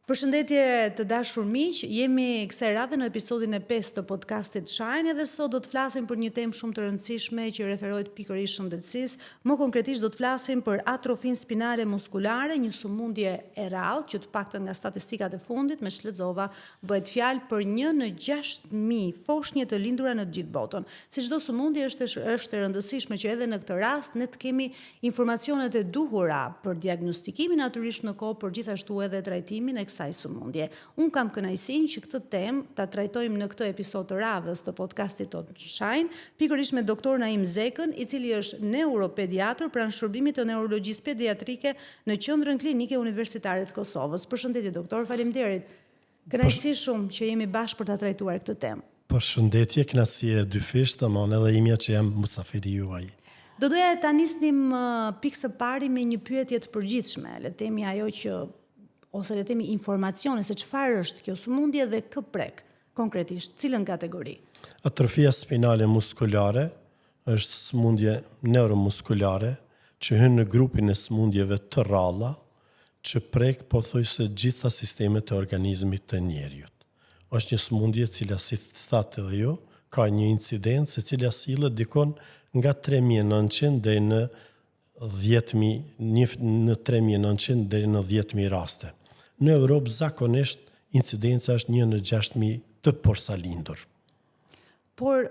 Përshëndetje të dashur miq, jemi kësaj radhe në episodin e 5 të podcastit Shine dhe sot do të flasim për një temë shumë të rëndësishme që referohet pikërisht shëndetësisë. Më konkretisht do të flasim për atrofinë spinale muskulare, një sëmundje e rrallë që të paktën nga statistikat e fundit me ç'lexova bëhet fjalë për një në 6000 foshnje të lindura në të gjithë botën. Si çdo sëmundje është është e rëndësishme që edhe në këtë rast ne të kemi informacionet e duhura për diagnostikimin natyrisht në kohë, por gjithashtu edhe trajtimin e kësaj sëmundje. Unë kam kënaqësinë që këtë temë ta trajtojmë në këtë episod të radhës të podcastit tonë Shine, pikërisht me doktor Naim Zekën, i cili është neuropediatër pranë shërbimit të neurologjisë pediatrike në Qendrën Klinike Universitare të Kosovës. Përshëndetje doktor, faleminderit. Kënaqësi shumë që jemi bashkë për ta trajtuar këtë temë. Përshëndetje, kënaqësi e dyfishtë, domethënë edhe imja që jam musafiri juaj. Do doja ta nisnim pikë së pari me një pyetje të përgjithshme, le të themi ajo që ose le të themi informacione se çfarë është kjo sëmundje dhe kë prek konkretisht, cilën kategori. Atrofia spinale muskulare është sëmundje neuromuskulare që hyn në grupin e sëmundjeve të rralla që prek pothuajse gjitha sistemet e organizmit të njeriut. Është një sëmundje e cila si thatë edhe ju, ka një incidencë e cila sillet dikun nga 3900 deri në 10000, një në 3900 deri në 10000 raste. Në Europë zakonisht incidenca është një në 6000 të porsalindur. Por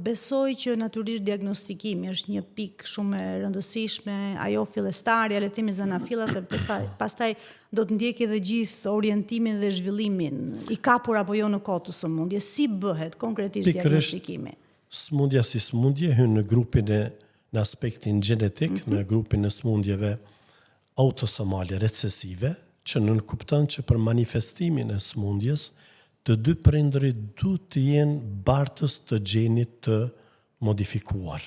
besoj që natyrisht diagnostikimi është një pikë shumë e rëndësishme, ajo fillestarja, le të themi zanafilla, se pastaj do të ndjekë edhe gjithë orientimin dhe zhvillimin, i kapur apo jo në kohë të sëmundjes. Si bëhet konkretisht diagnostikimi? Sëmundja si sëmundje hyn në grupin e në aspektin gjenetik, mm -hmm. në grupin e sëmundjeve autosomale recesive, që nënkupton që për manifestimin e sëmundjes Të dy prindërit duhet të jenë bartës të gjenit të modifikuar.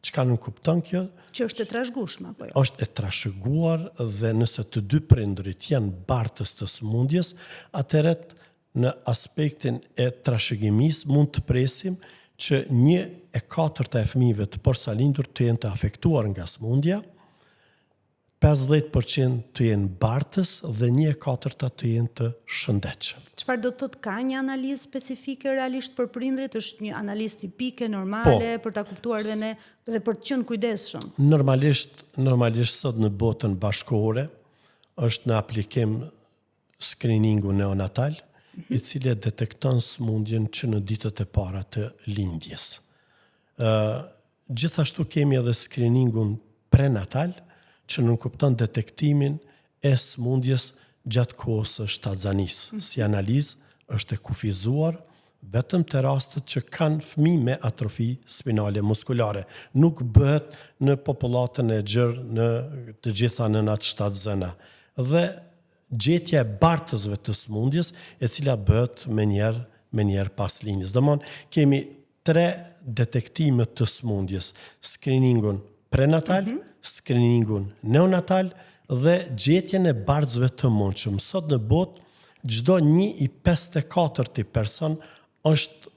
Çka nënkupton kjo? Që është e trashëgueshme apo jo? Është e trashëguar dhe nëse të dy prindërit janë bartës të sëmundjes, atëherë në aspektin e trashëgimisë mund të presim që një e katërta e fëmijëve të porsalindur të jenë të afektuar nga sëmundja, 50 për qind të jenë bartës dhe një e katërta të jenë të shëndetshëm. Çfarë do të thotë ka një analizë specifike realisht për prindërit? Është një analizë tipike, normale, po, për ta kuptuar dhe ne dhe për të qenë kujdesshëm. Normalisht, normalisht sot në botën bashkëkohore është në aplikim skriningu neonatal, mm -hmm. i cili e detekton sëmundjen që në ditët e para të lindjes. Ë gjithashtu kemi edhe skriningun prenatal, që nënkupton detektimin e sëmundjes gjatë kohës së shtatzanisë. Mm -hmm. Si analizë është e kufizuar vetëm te rastet që kanë fëmijë me atrofi spinale muskulare. Nuk bëhet në popullatën e gjerë në të gjitha nënat shtatzëna. Dhe gjetja e bartësve të sëmundjes, e cila bëhet menjëherë menjëherë pas lindjes. Domthon kemi tre detektime të sëmundjes, skriningun prenatal, mm -hmm. skriningun neonatal dhe gjetjen e bartësve të mundshëm. Sot në botë çdo një i 54-ti person është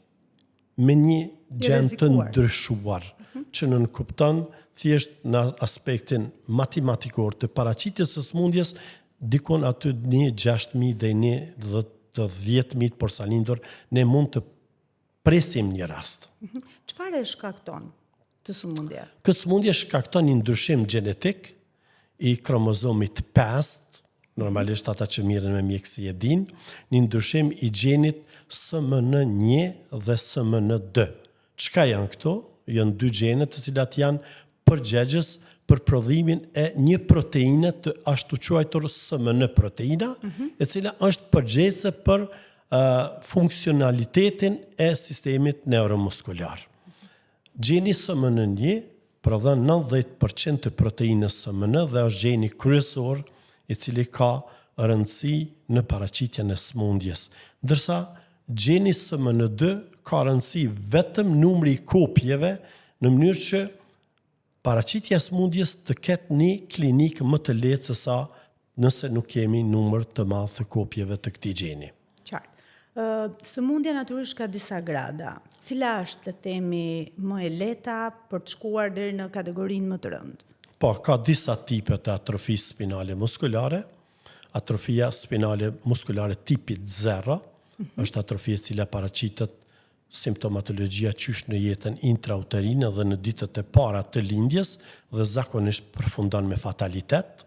me një gjen të ndryshuar, mhm. që nënkupton thjesht në aspektin matematikor të paraqitjes së sëmundjes, dikun aty një 6.000 dhe një dhe të 10.000 të porsalindur, ne mund të presim një rast. Mhm. Çfarë e shkakton këtë sëmundje? Këtë sëmundje shkakton një ndryshim gjenetik i kromozomit 5, normalisht ata që mirren me mjekësi e dinë, një ndryshim i gjenit SMN1 dhe SMN2. Çka janë këto? Janë dy gjene të cilat janë përgjegjës për prodhimin e një proteine të ashtuquajtur SMN proteina, mm -hmm. e cila është përgjegjëse për uh, funksionalitetin e sistemit neuromuskular. Gjeni SMN1 prodhon 90% të proteinës SMN dhe është gjeni kryesor i cili ka rëndësi në paraqitjen e sëmundjes. Ndërsa gjeni SMN2 ka rëndësi vetëm numri i kopjeve në mënyrë që paraqitja e sëmundjes të ketë një klinikë më të lehtë se sa nëse nuk kemi numër të madh të kopjeve të këtij gjeni. Qartë. Ë sëmundja natyrisht ka disa grada. Cila është, le të themi, më e lehta për të shkuar deri në kategorinë më të rëndë? Po, ka disa tipe të atrofisë spinale muskulare. Atrofia spinale muskulare tipit 0 mm -hmm. është atrofi e cila paraqitet simptomatologjia qysh në jetën intrauterine dhe në ditët e para të lindjes dhe zakonisht përfundon me fatalitet.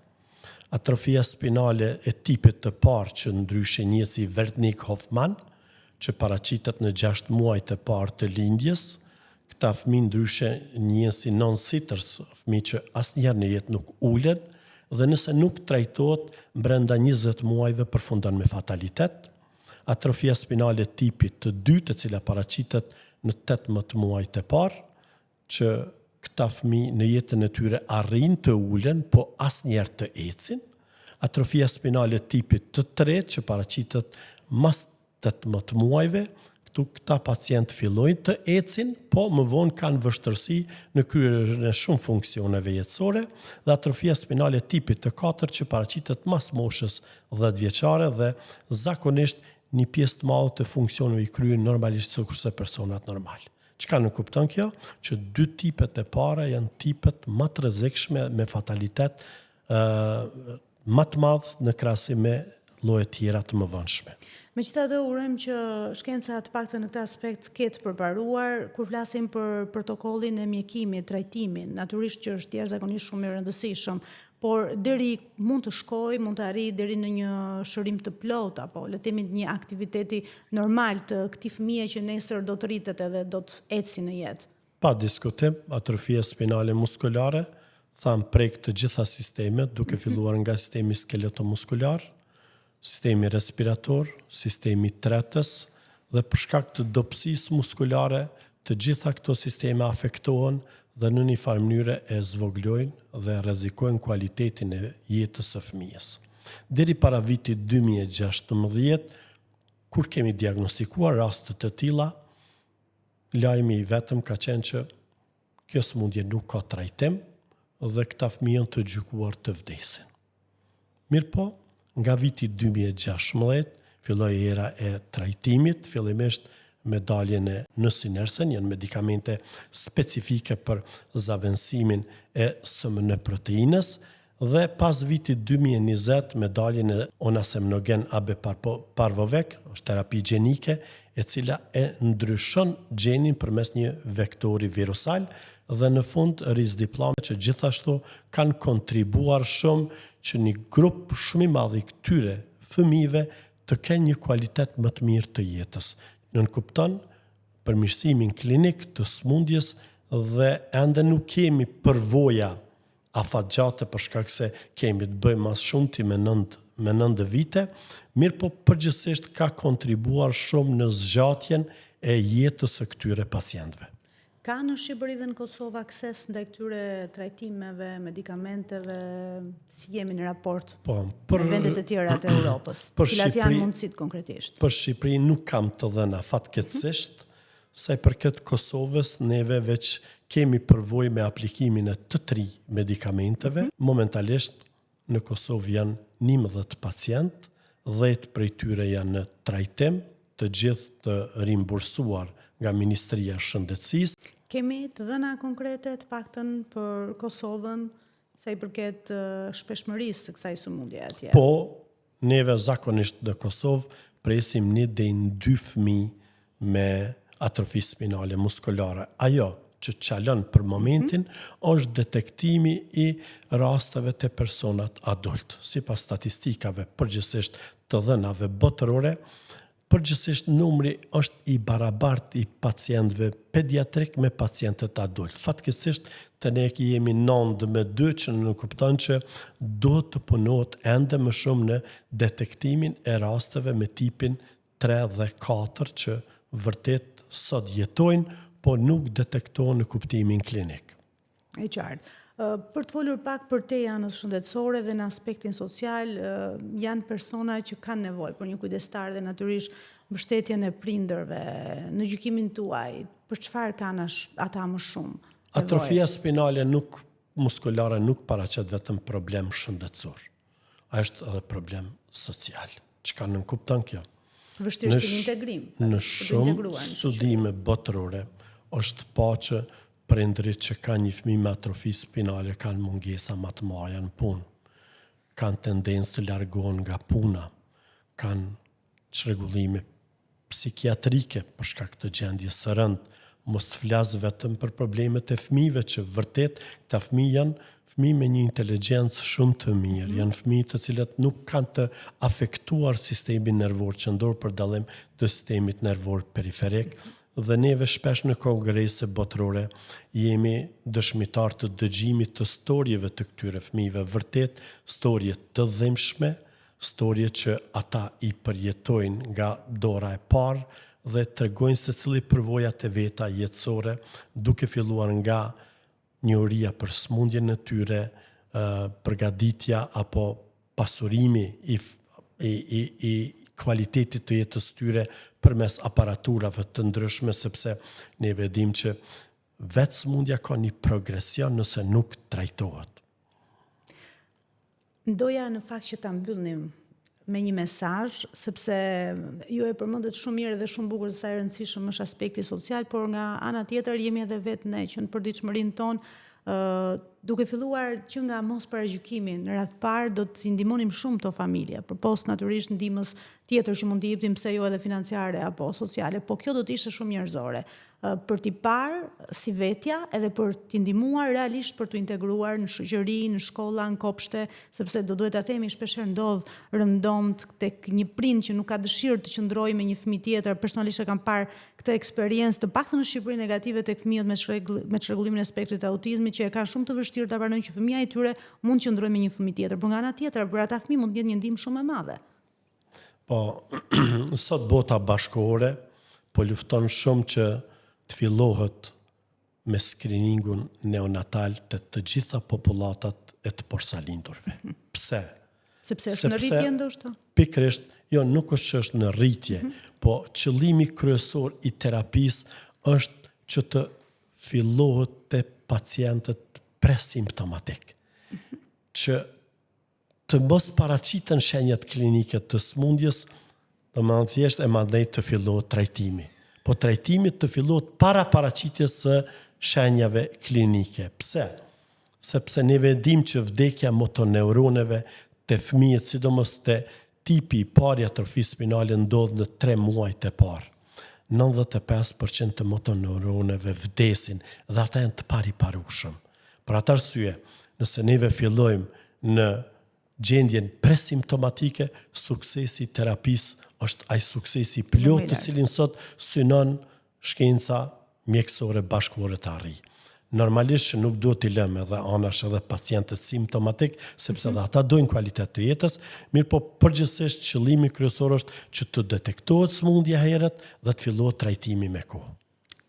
Atrofia spinale e tipit të parë që ndryshe njihet si Werdnig-Hoffmann, që paraqitet në 6 muajt e parë të lindjes, këta fëmijë ndryshe njihen si non-sitters, fëmijë që asnjëherë në jetë nuk ulen dhe nëse nuk trajtohet brenda 20 muajve përfundon me fatalitet. Atrofia spinale tipit të dytë, e cila paraqitet në 18 muajt e parë, që këta fëmijë në jetën e tyre arrijnë të ulen, po asnjëherë të ecin. Atrofia spinale tipit të tretë që paraqitet mas 18 muajve, këtu këta pacient fillojnë të ecin, po më vonë kanë vështirësi në kryerjen e shumë funksioneve jetësore dhe atrofia spinale tipit të katërt që paraqitet mas moshës 10 vjeçare dhe zakonisht një pjesë të madhe të funksioneve i kryejnë normalisht sikurse personat normal. Çka nënkupton kjo? Që dy tipet e para janë tipet më të rrezikshme me fatalitet ë më të madh në krahasim me llojet tjera të mëvonshme. Megjithatë, urojmë që shkenca të paktën në këtë aspekt ketë përparuar kur flasim për protokollin e mjekimit, trajtimin, natyrisht që është jashtëzakonisht shumë i rëndësishëm, por deri mund të shkojë, mund të arrijë deri në një shërim të plotë apo le të themi një aktiviteti normal të këtij fëmije që nesër do të rritet edhe do të eci në jetë. Pa diskutim, atrofia spinale muskulare, thamë prek të gjitha sistemet, duke filluar nga sistemi skeletomuskular, sistemi respirator, sistemi tretës dhe për shkak të dobësisë muskulare, të gjitha këto sisteme afektohen dhe në një farë mënyre e zvoglojnë dhe rrezikojnë kualitetin e jetës së fëmijës. Deri para vitit 2016, kur kemi diagnostikuar raste të tilla, lajmi i vetëm ka qenë që kjo sëmundje nuk ka trajtim dhe këta fëmijë janë të gjykuar të vdesin. Mirëpo, nga viti 2016 filloi era e trajtimit, fillimisht me daljen e Nusinersen, janë medikamente specifike për zavendësimin e SMN proteinës, dhe pas vitit 2020 me daljen e onasemnogen abeparvovec, është terapi gjenike, e cila e ndryshon gjenin përmes një vektori virusal dhe në fund risdiplame që gjithashtu kanë kontribuar shumë që një grup shumë i madh i këtyre fëmijëve të kenë një kualitet më të mirë të jetës. Nënkupton përmirësimin klinik të sëmundjes dhe ende nuk kemi përvoja afatgjate për shkak se kemi të bëjmë mas shumti me 9 me 9 vite, mirëpo përgjithsisht ka kontribuar shumë në zgjatjen e jetës së këtyre pacientëve. Ka në Shqipëri dhe në Kosovë akses ndaj këtyre trajtimeve, medikamenteve, si jemi në raport Po, për, me vendet e tjera të Europës? Për Cilat janë Shqipëri, mundësitë konkretisht? për Shqipëri nuk kam të dhëna fatkeqësisht, sa i përket Kosovës, neve veç kemi përvojë me aplikimin e të tri medikamenteve. Momentalisht në Kosovë janë 11 pacient, 10 prej tyre janë në trajtim, të gjithë të rimbursuar nga Ministria e Shëndetësisë. Kemi të dhëna konkrete të paktën për Kosovën sa i përket shpeshmërisë së kësaj sëmundje atje? Po, neve zakonisht në Kosovë presim një deri në dy fëmijë me atrofi spinale muskulare. Ajo që çalon për momentin është detektimi i rasteve të personat adult. Sipas statistikave përgjithsisht të dhënave botërore, përgjithsisht numri është i barabartë i pacientëve pediatrik me pacientët adult. Fatkeqësisht të ne jemi 9 me 2 që nënkupton që duhet të punohet ende më shumë në detektimin e rasteve me tipin 3 dhe 4 që vërtet sot jetojnë, po nuk detektohen në kuptimin klinik. E qartë. Për të folur pak për te anës shëndetësore dhe në aspektin social, janë persona që kanë nevojë për një kujdestar dhe natyrisht mbështetjen e prindërve. Në gjykimin tuaj, për çfarë kanë ata më shumë nevojë? Atrofia spinale nuk muskulare nuk paraqet vetëm problem shëndetësor. Është edhe problem social. Çka nënkupton kjo? Vështirësi në integrim. Në shumë studime botërore është pa që prindërit që kanë një fëmijë me atrofi spinale kanë mungesa më të mëdha në punë. kanë tendencë të largohen nga puna, kanë çrregullime psikiatrike për shkak të gjendjes së rëndë. Mos të flas vetëm për problemet e fëmijëve që vërtet këta fëmijë janë fëmijë me një inteligjencë shumë të mirë, janë fëmijë të cilët nuk kanë të afektuar sistemin nervor qendror për dallim të sistemit nervor periferik dhe neve shpesh në kongrese botërore jemi dëshmitarë të dëgjimit të storieve të këtyre fëmijëve, vërtet storie të dhimbshme, storje që ata i përjetojnë nga dora e parë dhe tregojnë secili përvojat e veta jetësore, duke filluar nga njohuria për sëmundjen e tyre, përgatitja apo pasurimi i i i i kualitetit të jetës tyre përmes aparaturave të ndryshme, sepse neve e dimë që vetë sëmundja ka një progresion nëse nuk trajtohet. Doja në fakt që ta mbyllnim me një mesazh, sepse ju e përmendët shumë mirë dhe shumë bukur se sa i rëndësishëm është aspekti social, por nga ana tjetër jemi edhe vetë ne që në përditshmërinë tonë ë duke filluar që nga mos paragjykimi në radhë të parë do t'i ndihmonim shumë këto familje, përpos natyrisht ndihmës tjetër që mund t'i jepnim pse jo edhe financiare apo sociale, po kjo do të ishte shumë njerëzore për t'i parë si vetja edhe për t'i ndihmuar realisht për t'u integruar në shoqëri, në shkolla, në kopshte, sepse do duhet ta themi shpeshherë ndodh rëndomt tek një prind që nuk ka dëshirë të qëndrojë me një fëmijë tjetër. Personalisht e kam parë këtë eksperiencë të paktën në Shqipëri negative tek fëmijët me me çrregullimin e spektrit të autizmit që e kanë shumë të vështirë ta pranojnë që fëmija i tyre mund të qëndrojë me një fëmijë tjetër. Por nga ana tjetër, për ata fëmijë mund të jetë një ndihmë shumë e madhe. Po, sot bota bashkëkohore po lufton shumë që të fillohet me skriningun neonatal të të gjitha popullatat e të porsalindurve. Mhm. Pse? Sepse është në rritje ndoshta? Pikërisht, jo, nuk është që është në rritje, mm -hmm. po qëllimi kryesor i terapisë është që të fillohet te pacientët presimptomatik. Mm -hmm. Që të mos paraqiten shenjat klinike të sëmundjes, domethënë thjesht e mandej të fillohet trajtimi. Po trajtimi të fillohet para paraqitjes së shenjave klinike. Pse? Sepse neve e dimë që vdekja e motoneuroneve te fëmijët, sidomos te tipi i parë i atrofisë spinale ndodh në 3 muajt e parë. 95% të motoneuroneve vdesin dhe ata janë të pariparueshëm. Për atë arsye, nëse neve fillojmë në gjendjen presimptomatike, suksesi i terapisë është ai suksesi i plotë të cilin sot synon shkenca mjekësore bashkëkohore të arrijë. Normalisht që nuk duhet t'i lëmë edhe anash edhe pacientët simptomatik, sepse edhe ata dojnë kualitet të jetës, mirëpo përgjithësisht qëllimi kryesor është që të detektohet sëmundja herët dhe të fillohet trajtimi me kohë.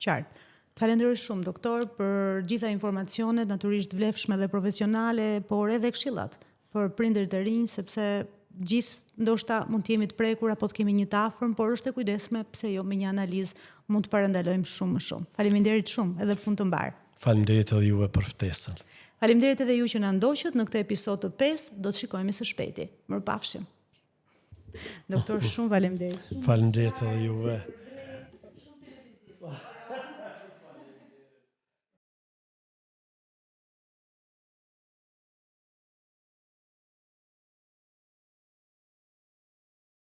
Qartë. Të falenderoj shumë, doktor, për gjitha informacionet, natyrisht vlefshme dhe profesionale, por edhe këshillat për prindërit e rinj, sepse gjithë ndoshta mund të jemi të prekur apo të kemi një të afërm, por është e kujdesshme pse jo me një analizë mund të parandalojmë shumë më shumë. Faleminderit shumë edhe punë të mbarë. Faleminderit edhe juve për ftesën. Faleminderit edhe ju që na ndoqët në këtë episod të 5, do të shikohemi së shpejti. Mirupafshim. Doktor, shumë faleminderit. Faleminderit edhe juve.